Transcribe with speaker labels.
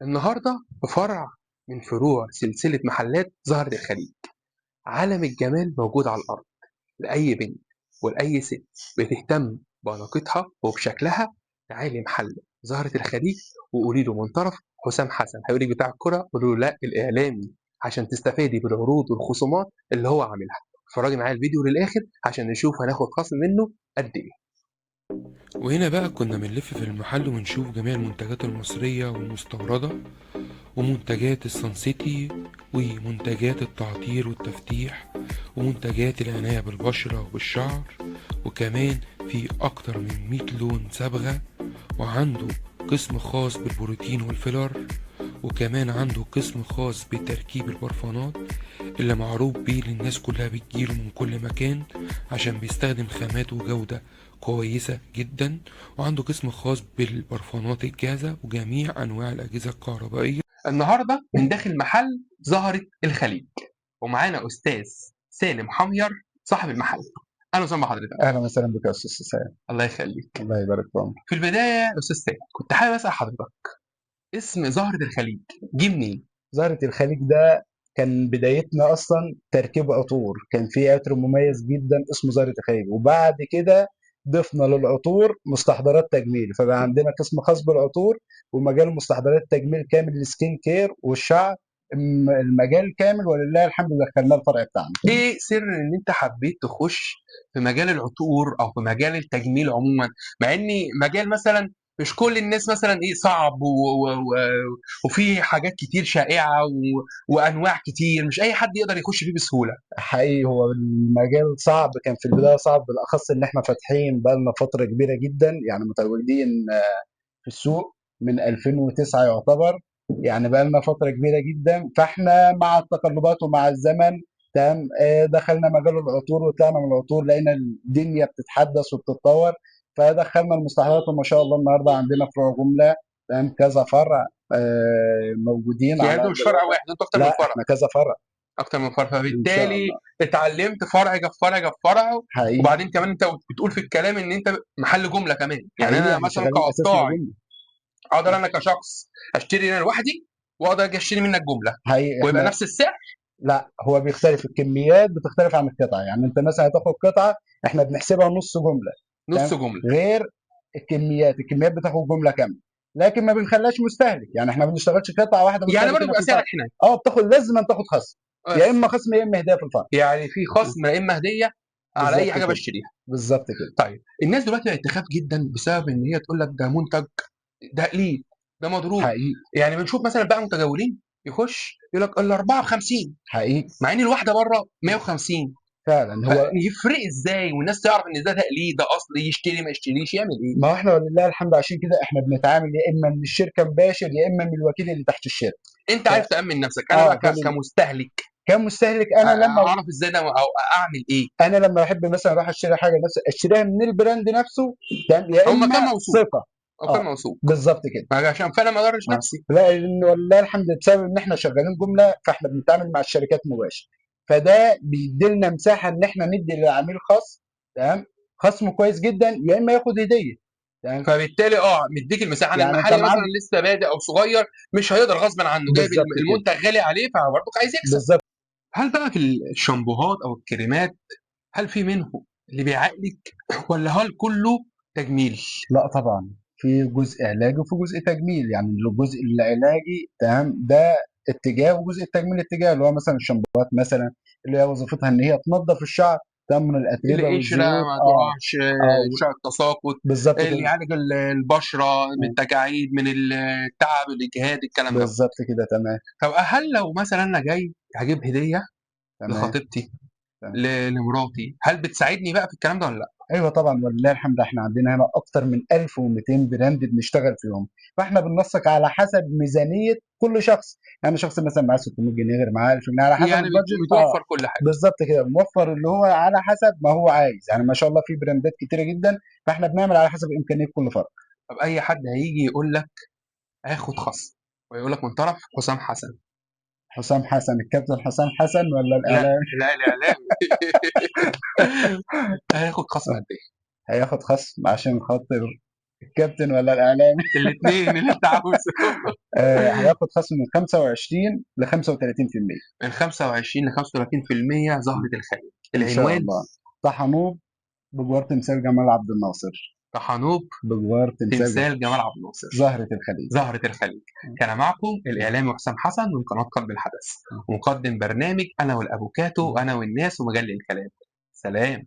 Speaker 1: النهارده في فرع من فروع سلسلة محلات زهرة الخليج. عالم الجمال موجود على الأرض لأي بنت ولأي ست بتهتم بأناقتها وبشكلها. تعالي محل زهرة الخليج وقولي له من طرف حسام حسن، هيقول لك بتاع الكرة، قولي له لا الإعلامي، عشان تستفادي بالعروض والخصومات اللي هو عاملها. اتفرجي معايا الفيديو للآخر عشان نشوف هناخد خصم منه قد إيه.
Speaker 2: وهنا بقى كنا بنلف في المحل ونشوف جميع المنتجات المصرية والمستوردة ومنتجات الصن سيتي ومنتجات التعطير والتفتيح ومنتجات العناية بالبشرة وبالشعر، وكمان في أكتر من 100 لون صبغة، وعنده قسم خاص بالبروتين والفيلر، وكمان عنده قسم خاص بتركيب البرفانات اللي معروف بيه للناس كلها بتجيله من كل مكان عشان بيستخدم خامات وجودة كويسة جدا، وعنده قسم خاص بالبرفانات الجاهزة وجميع أنواع الأجهزة الكهربائية.
Speaker 1: النهاردة من داخل محل زهرة الخليج ومعانا أستاذ سالم حمير صاحب المحل. أهلا وسهلا بحضرتك.
Speaker 3: أهلا وسهلا بك يا أستاذ سالم.
Speaker 1: الله يخليك.
Speaker 3: الله يبارك في عمرك.
Speaker 1: في البداية يا أستاذ سالم كنت حابب أسأل حضرتك، اسم زهرة الخليج جه منين؟
Speaker 3: زهرة الخليج ده كان بدايتنا أصلا تركيب عطور، كان في عطر مميز جدا اسمه زهرة الخليج، وبعد كده ضفنا للعطور مستحضرات تجميل، فبقى عندنا قسم خاص بالعطور ومجال مستحضرات التجميل كامل لل skin care والشعر، المجال كامل ولله الحمد دخلناه الفرع بتاعنا.
Speaker 1: ايه سر ان انت حبيت تخش في مجال العطور او في مجال التجميل عموما، مع ان مجال مثلا مش كل الناس مثلا ايه صعب وفي حاجات كتير شائعة وانواع كتير، مش اي حد يقدر يخش فيه بسهولة؟
Speaker 3: حقيقي هو المجال صعب، كان في البداية صعب، بالاخص ان احنا فاتحين بقالنا فترة كبيرة جدا، يعني متواجدين في السوق من 2009 يعتبر، يعني بقالنا فترة كبيرة جدا. فاحنا مع التقلبات ومع الزمن تمام، دخلنا مجال العطور وطلعنا من العطور، لقينا الدنيا بتتحدث وبتتطور، فدخلنا المستحضرات، وما شاء الله النهارده عندنا فروع جملة تمام، كذا فرع موجودين.
Speaker 1: يعني انتوا مش فرع واحد، انتوا اكتر من فرع.
Speaker 3: احنا كذا فرع،
Speaker 1: اكتر من فرع، فبالتالي اتعلمت فرع جاب فرع جاب فرع. وبعدين كمان انت بتقول في الكلام ان انت محل جملة كمان، يعني انا مثلا كقطاعي اقدر انا كشخص اشتري انا لوحدي واقدر اجي اشتري منك جملة ويبقى نفس السعر؟
Speaker 3: لا، هو بيختلف، الكميات بتختلف عن القطعة، يعني انت مثلا هتاخد قطعه احنا بنحسبها نص جملة،
Speaker 1: نص جملة
Speaker 3: غير الكميات، الكميات بتاخد جملة كاملة، لكن ما بنخليهاش مستهلك، يعني احنا ما بنشتغلش قطعه واحدة،
Speaker 1: يعني برضه بيبقى سعرك هناك
Speaker 3: بتاخد، لازم تاخد خصم، يا اما خصم يا اما هديه في الفرع،
Speaker 1: يعني في خصم يا اما هديه على اي حاجة بشتريها.
Speaker 3: بالظبط كده.
Speaker 1: طيب الناس دلوقتي بقت تخاف جدا بسبب ان هي تقول لك ده منتج، ده قليل، ده مضروب.
Speaker 3: حقيقي.
Speaker 1: يعني بنشوف مثلا بقى متجولين يخش يقول لك الاربعة ب50،
Speaker 3: حقيقي،
Speaker 1: مع ان الواحدة بره 150.
Speaker 3: فعلا هو
Speaker 1: يفرق ازاي والناس تعرف ان ده تقليد، ده اصلي، يشتري ما يشتريش، يعمل ايه؟
Speaker 3: ما هو احنا ولله الحمد عشان كده احنا بنتعامل يا اما من الشركة مباشر يا اما من الوكيل اللي تحت الشركة.
Speaker 1: انت عارف تامن نفسك. انا بقى كمستهلك، انا لما اعرف ازاي ده او اعمل ايه؟
Speaker 3: انا لما احب مثلا اروح اشتري حاجة نفسي اشتريها من ال brand نفسه، تمام، يا اما ثقة
Speaker 1: او كان موثوق.
Speaker 3: بالظبط كده،
Speaker 1: عشان فعلا ما اضرش نفسي.
Speaker 3: لا، لان ولله الحمد بسبب ان احنا شغالين جملة فاحنا بنتعامل مع الشركات مباشر، فده بيديلنا مساحة ان احنا ندي للعميل خصم، تمام، خصم كويس جدا، يا اما ياخد هديه، تمام.
Speaker 1: فبالتالي مديك المساحة. يعني المحل مثلا لسه بادئ او صغير مش هيقدر غصبا عنه، جايب المنتج غالي عليه فبرضه عايز يكسب.
Speaker 3: بالظبط.
Speaker 1: هل بقى في الشامبوهات او الكريمات هل في منه اللي بيعالج ولا هل كله تجميل؟
Speaker 3: لا طبعا في جزء علاجي وفي جزء تجميل، يعني الجزء العلاجي تمام ده اتجاه، وجزء التجميل اتجاه، اللي هو مثلا الشامبوهات مثلا اللي هي وظيفتها ان هي تنظف الشعر تمام من الاتربه
Speaker 1: والزيوت، ما تقعش، التساقط،
Speaker 3: بالظبط،
Speaker 1: اللي يعالج البشرة من التجاعيد، من التعب، الاجهاد، الكلام ده.
Speaker 3: بالظبط كده، تمام.
Speaker 1: طب هل لو مثلا انا جاي هجيب هديه لخطيبتي لمراتي، هل بتساعدني بقى في الكلام ده ولا لا؟
Speaker 3: ايوه طبعا ولله الحمد احنا عندنا هنا اكتر من 1200 brand بنشتغل فيهم، فاحنا بننسق على حسب ميزانية كل شخص، يعني شخص مثلا معاه 600 جنيه غير معاه 1000 جنيه، على حسب
Speaker 1: يعني
Speaker 3: ال budget.
Speaker 1: بتوفر كل حاجة.
Speaker 3: بالظبط كده، بنوفر اللي هو على حسب ما هو عايز، يعني ما شاء الله في brandات كتيرة جدا، فاحنا بنعمل على حسب امكانية كل فرد.
Speaker 1: طب اي حد هيجي يقول لك هاخد خصم ويقول لك من طرف حسام حسن،
Speaker 3: حسام حسن الكابتن حسام حسن ولا الاعلام؟
Speaker 1: لا الاعلام. هياخد خصم قد ايه؟
Speaker 3: هياخد خصم عشان خاطر الكابتن ولا الاعلامي؟
Speaker 1: الاثنين اللي انت عاوزه.
Speaker 3: هياخد خصم من 25 ل 35%.
Speaker 1: من 25 ل 35%. زهرة الخليج.
Speaker 3: ان شاء
Speaker 1: العنوان
Speaker 3: الله طحنوب بجوار تمثال جمال عبد الناصر.
Speaker 1: طحنوب
Speaker 3: بجوار تمثال
Speaker 1: تمثال جمال عبد الناصر،
Speaker 3: زهرة الخليج.
Speaker 1: زهرة الخليج. كان معكم الإعلامي حسام حسن من قناة قلب الحدث، ومقدم برنامج أنا والأبوكاتو وأنا والناس ومجلة الكلام. سلام.